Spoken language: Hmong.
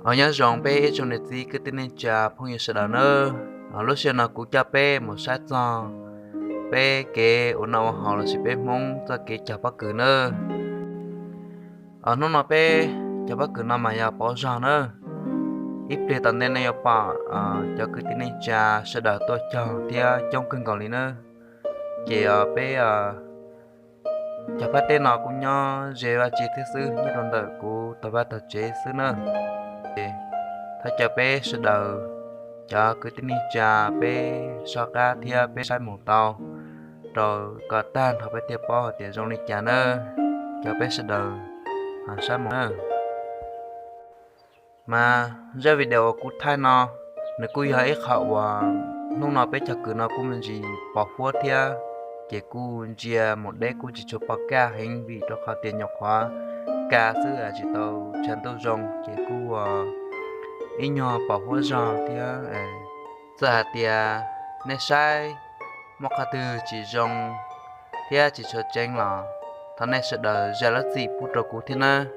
Ho nyob zoo peb ib tsoom niam txiv kwv tij neej tsa phooj ywg sawv daws nawb. Lub sij hawm no kuv coj peb mus saib txog peb kev ua noj ua haus lossis peb Hmoob txoj kev cog pob kws nawb. Hnub no peb cog pob kws no mas yog pauv zog nawb. Ib pliag tom ntej nej yuav pom cov kwv tij neej tsa sawv daws tuaj cog thiab coob kawg nkaus li nawb. Ces peb cog pob kws no kuj nyob ze vaj tse thiab xwb, nyob rau ntawm kuv tog vaj tog tsev xwb nawb. Thov caw peb sawv daws cov kwv tij neej tsa peb soj qab thiab peb saib mus tau rau kom tag nrho peb thiaj paub hais tias zoo li cas nawb. Caw peb sawv daws saib mus nawb. Mas zaj video uas kuv thaij no nws kuj yog ib qho uas hnub no peb cog kws no kuj me ntsis pos huab thiab, ces kuj ntsia mus deb kuj tsis tshua pom kaj heev vim rau qhov tias nyuam qhuav ka xwb tsis tau tshav ntuj zoo ces kuj ua ib nyuag pos huab zog thiab. Txawm hais tias nej saib muaj qhov twg tsis zoo thiab tsis tshua tseeb los thov nej sawv daws zam lub txim pub rau kuv thiab nawb.